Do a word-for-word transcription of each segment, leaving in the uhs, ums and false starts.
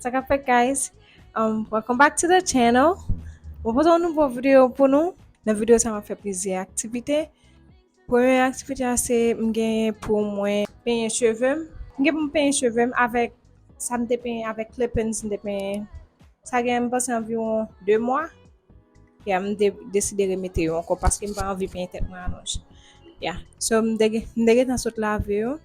Sa k ap fèt, guys? Um, welcome back to the channel. Mwen pote yon nouvo videyo pou nou. Nan videyo sa, m ap fè plizyè aktivite. Premye aktivite a se m genyen pou mwen penyen cheve m. M gen pou m penyen cheve m avèk sa m te penyen avèk clip-ins, m te penyen. Sa gen, m panse, anviwon de mwa. Ya, m de-, deside remete yo ankò paske m pa anvi penyen tèt mwen alonj. Ya. So, m te gen, m te gentan sot lave yo.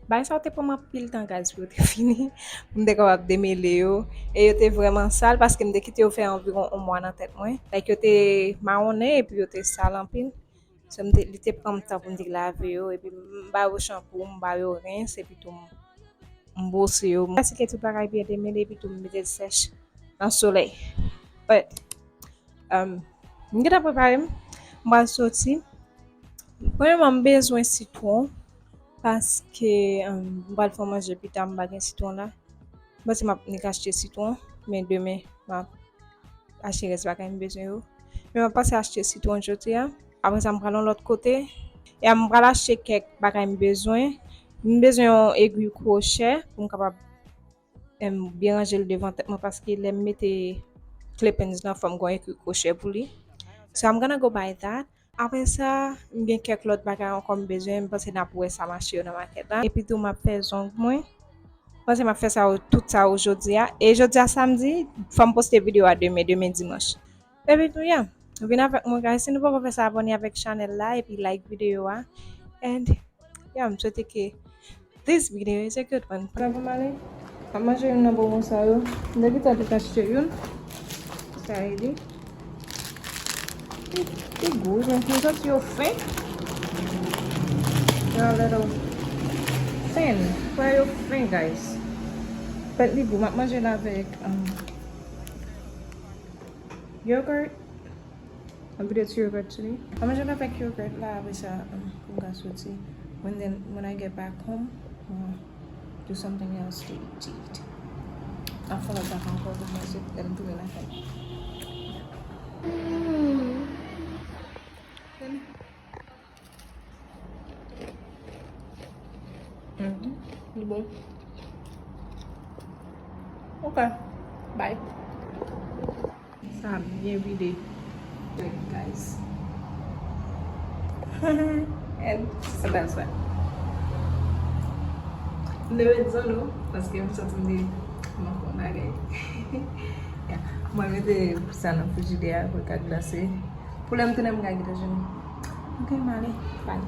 Bagay sa yo te pran m anpil tan, guys, pou yo te fini, pou m te kapab demele yo. E yo te vrèman sal paske m te kite yo fè anviwon yon mwa nan tèt mwen. Like, yo te mawonnen epi yo te sal anpil. So, m te, li te pran m tan pou m te lave yo, epi m ba yo chanpou, m ba yo rens, epi tou m, m bwose yo. M asire tout bagay byen demele, epi tou m mete l sèch nan solèy. But, um, m gentan prepare m, m pral soti. Premyèman, m bezwen sitwon, paske, um, m pral fè manje pita, m pa gen sitwon la. M panse m ap nik achte sitwon, men demen, m ap achte rès bagay m bezwen yo. Men m ap pase achte sitwon jodi a. Apre sa, m pral yon lòt kote. E a, m pral achte kèk bagay m bezwen. M bezwen yon egwi kwochè pou m kapab, em, byen ranje l devan tèt mwen, paske lè m mete clip-ins nan, fò m gen yon egwi kwochè pou li. So I'm gonna go buy that. Apre sa, m gen kèk lòt bagay ankò m bezwen. M panse n ap wè sa mache yo nan makèt la. Epi tou, m ap fè zong mwen. M panse m ap fè sa yo, tout sa yo jodi a. E jodi a samdi, fò m poste videyo a demen, demen dimanch. Epi tou, yeah, vin avèk mwen, guys. Si nou poko fè sa, abòne avèk chanèl la, epi like videyo a. And, yeah, m swete ke this video is a good one. Sa pou m ale? M ap manje youn nan bonbon sa yo. M te gentan tou achte youn. Sa e li. Li, li gou, men m santi yo fen. They're a little thin. Kwè yo fen, guys. But li gou, m ap manje l avèk, um, yogurt. A bit of yogurt today. Mwen manje avèk yogurt la, apre sa, um, pou m ka soti. When then, when I get back home, mwen do something else to eat. Afè lòt bagay ankò pou manje, lè m tounen lakay. Mm. Mhm. Li bon. Ok. Bye. Sa byen vide. Guys. And sa bèl sa. M te met zòn, paske m santi m te manke yon bagay. Yeah. Mwen mete sa nan frijidè a pou l ka glase. Pou lè m tounen, m ka gentan jwenn li. Ok, m ale. Bye.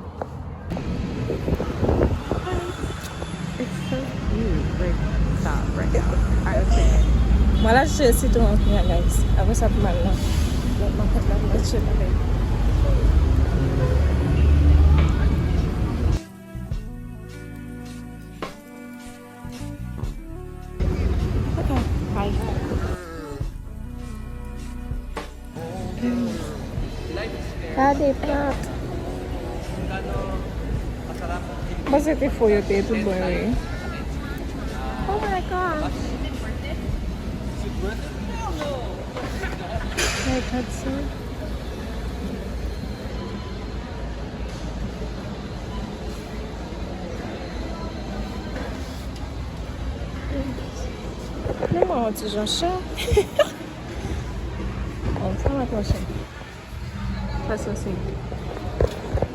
It's so cute. Like, stop right now. I was saying. Mwen la achte sitwon an kounya, guys. Apre sa, pou m al nan lòt makèt la, pou m achte bagay. Ok, bye. Gade plant. Mwen se te fo yo te ye tout bon yo ye. Oh my God. Like, Hudson. Men mwen yon ti jan chè. Bon, sa mwen twò chè. Sa sanse.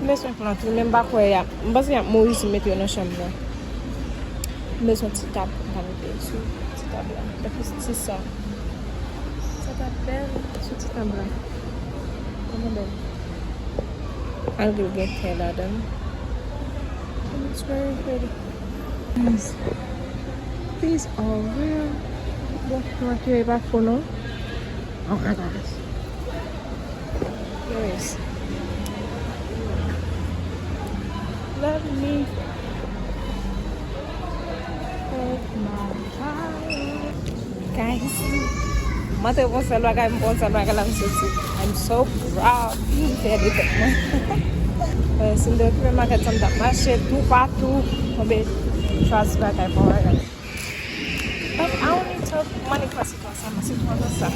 M bezwen plant wi, men m pa kwè y ap, m panse y ap mouri si m mete yo nan chanm nan. M bezwen ti tab, m ka mete yo sou ti tab la. Tankou ti sa. Sa t ap bèl sou ti tab la. Tèlman bèl. Malgre l gen tè ladan l. And it's very pretty. Guys, these are real. Bon, mwen ke e pa fo non. Oh my gosh. Anyways. Let me take my time. Guys, m antre pou yon sèl bagay, m pran yon sèl bagay la, m soti. I'm so proud. M fyè de tèt mwen. Eh, si m te okipe makèt sa, m t ap mache toupatou. Mwen be chwazi bagay pou bagay. But I don't need to money for sitwon sa, sitwon sa.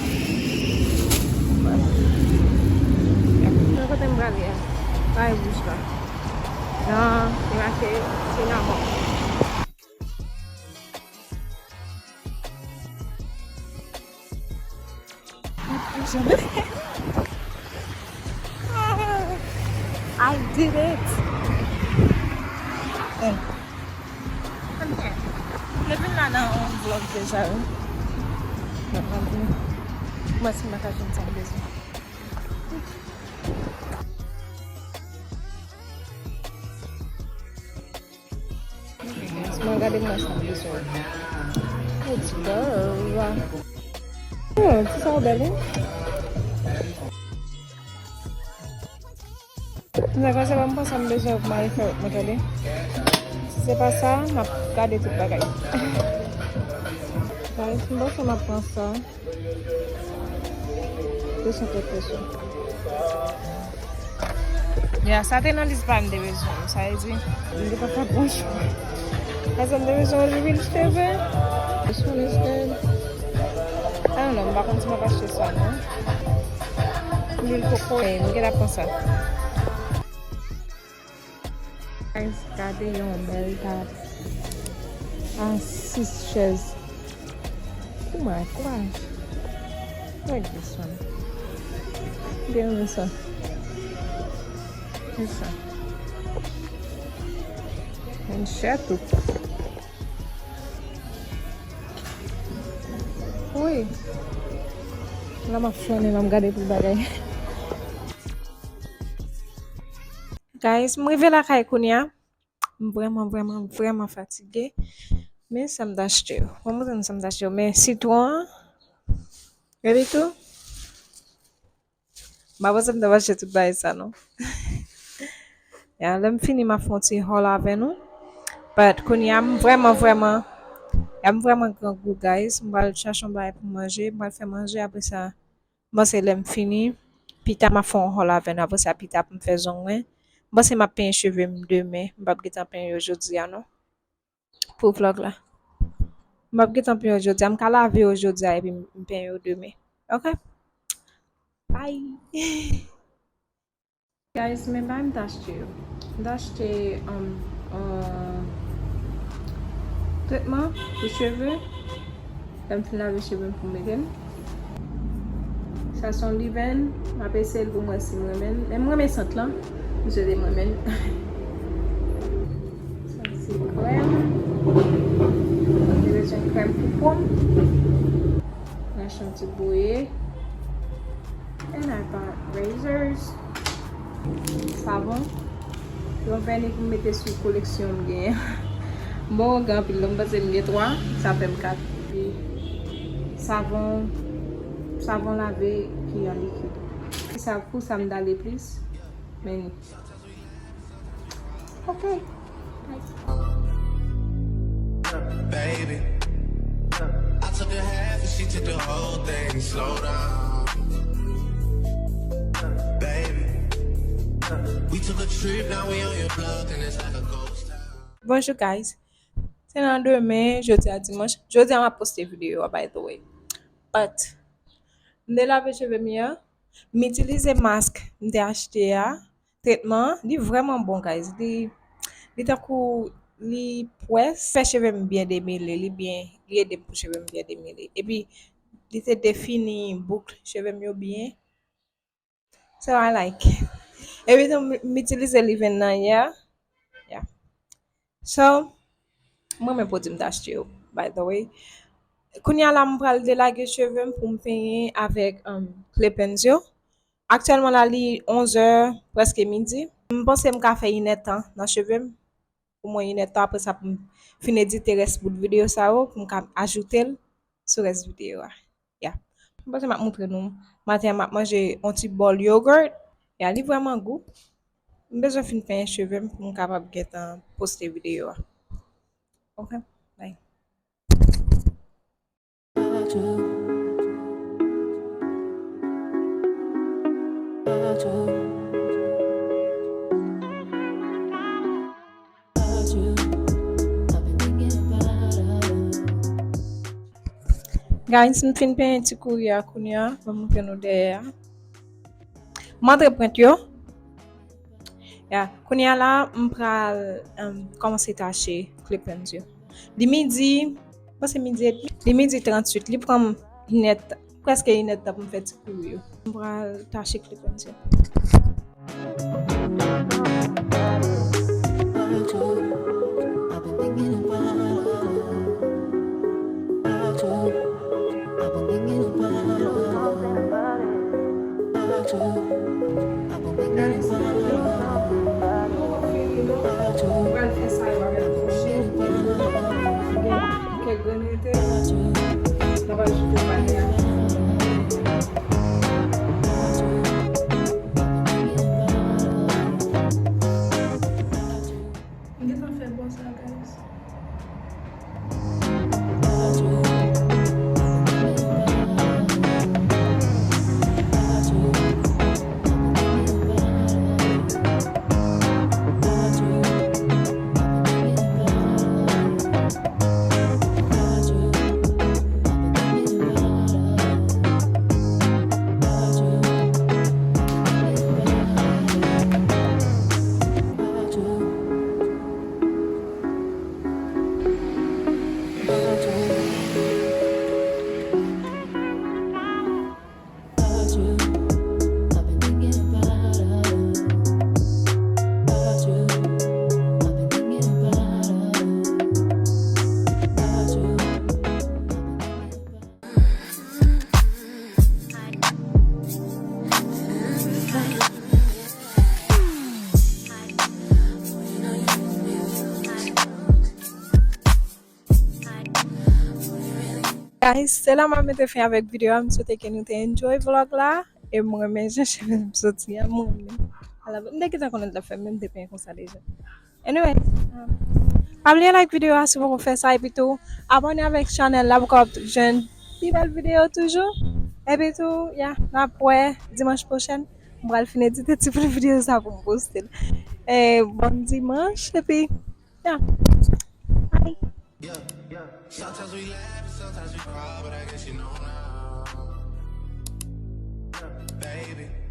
Nan kote m prale a, pa e wouj la. Nan, li make sinamon. I did it! Mm. Konbyen? M te vin la nan yon vlog deja, wi. Mwen si m pa ka jwenn sa m bezwen. Mwen gade mwen sa m bezwen. Oh, ti love. Oh, ti sa w bèl, wi. Nèg la se pa m panse m bezwen pou m al fè lòt mwen tande. Si se pa sa, m ap gade tout bagay. Guys, m panse m ap pran sa. Presyon, tèt presyon. Ya, sa te nan lis pa m de bezwen. Sa vle di, m te pa ka pran chwa. Paske m te bezwen lwil cheve. This one is good. I don't know, m pa konn si m ap achte sa, non. Lwil kokoye, m gentan pran sa. Guys, gade yon bèl tab. Ah, sis chèz. Oh my gosh. Like this one. Byen renmen sa. Renmen sa. Mwen chè tou. Wi. La m ap flannen, m ap gade tout bagay. Guys, m rive lakay kounye a. M vrèman, vrèman, vrèman fatige. Men sa m t achte yo. Mwen montre nou sa m t achte yo. Men sitwon an, gade tou. M pa panse m t ap achte tout bagay sa, non. Ya, lè m fini, m ap fè yon ti haul avè nou. But kounye a, m vrèman, vrèman, ya, m vrèman grangou, guys. M pral chache yon bagay pou m manje. M pral fè manje, apre sa, m panse lè m fini, pita m ap fè yon haul avè nou. Apre sa, pita pou m fè zong mwen. M panse m ap penyen cheve m demen. M p ap gentan penyen yo jodi a, non. Pou vlog la. M p ap gentan penyen yo jodi a. M ka lave yo jodi a epi m penyen yo demen. Ok? Bye! Guys, men bagay m t achte yo. M t achte, um, uh, tretman pou cheve. Lè m fin lave cheve m pou m mete l. Sa se yon leave-in. M ap eseye l pou m wè si m renmen l. Men m renmen sant lan. M swete m renmen l. Sa se krèm. Mwen bezwen krèm pou po m. Mwen achte yon ti bouyi. And I bought razors. Savon. Yon vèni pou m mete sou koleksyon m genyen. Bon, gen anpil non, m panse m gen twa, sa fè m kat. Epi savon, savon lave ki an likid. Sa pou sa m t ale plis. Men Ok. Baby, I took a half and she took the whole thing. Slow down. Baby, we took a trip, now we on your block and it's like a ghost town. Bonjou, guys. Se nan demen, jodi a dimanch. Jodi a m ap poste videyo a, by the way. But, m te lave cheve m yè. M itilize mask m te achte a. Tretman an, li vrèman bon, guys. Li, li tankou, li pwès, fè cheve m byen demele, li byen, li ede m pou cheve m byen demele. Epi, li te defini bouk cheve m yo byen. So, I like. Epi tou, m, m itilize leave-in nan yè. Yeah. So, m renmen pwodui m t achte yo, by the way. Kounye a la, m pral delage cheve m pou m penyen avèk, um, clip-ins yo. Aktyèlman la, li onzè, prèske midi. M panse m ka fè inèdtan nan cheve m. Omwen inèdtan, apre sa, pou m fin edite rès bout videyo sa yo, pou m ka ajoute l sou rès videyo a. Ya. M panse m ap montre nou. Maten an, m ap manje yon ti bòl yogurt. Ya, li vrèman gou. M bezwen fin penyen cheve m pou m kapab gentan poste videyo a. Ok? Bye. Guys, m fin penyen ti kouri a kounye a. Ban m montre nou dèyè a. M antre pwent yo. Ya, kounye a la, m pral, um, kòmanse tache clip-ins yo. Li midi, panse midi edmi. Li midi tranntuit. Li pran m inèdtan, Prèske inèdtan pou m fè ti kouri yo. M pral tache klip an, mesye. Kèk grenn rete, n ap ajoute panya. M gentan fè bò sa, guys. Guys, se la m ap mete fen avèk videyo a. M swete ke nou te enjoy vlog la. E m renmen jan cheve m soti a, m renmen. Ala, m te gentan konnen l t ap fè, men m te penyen konsa deja. Anyway, um, pa bliye like videyo a si w poko fè sa, epi tou abòne avèk chanèl la pou w kapab jwenn pi bèl videyo toujou. Epi tou, ya, n ap wè dimanch pwochèn. M pral fin edite ti bout videyo sa pou m poste l. E, bon dimanch, epi, ya. Bye. Yeah, yeah. Sometimes we laugh and sometimes we cry, but I guess you know now. Yeah, baby.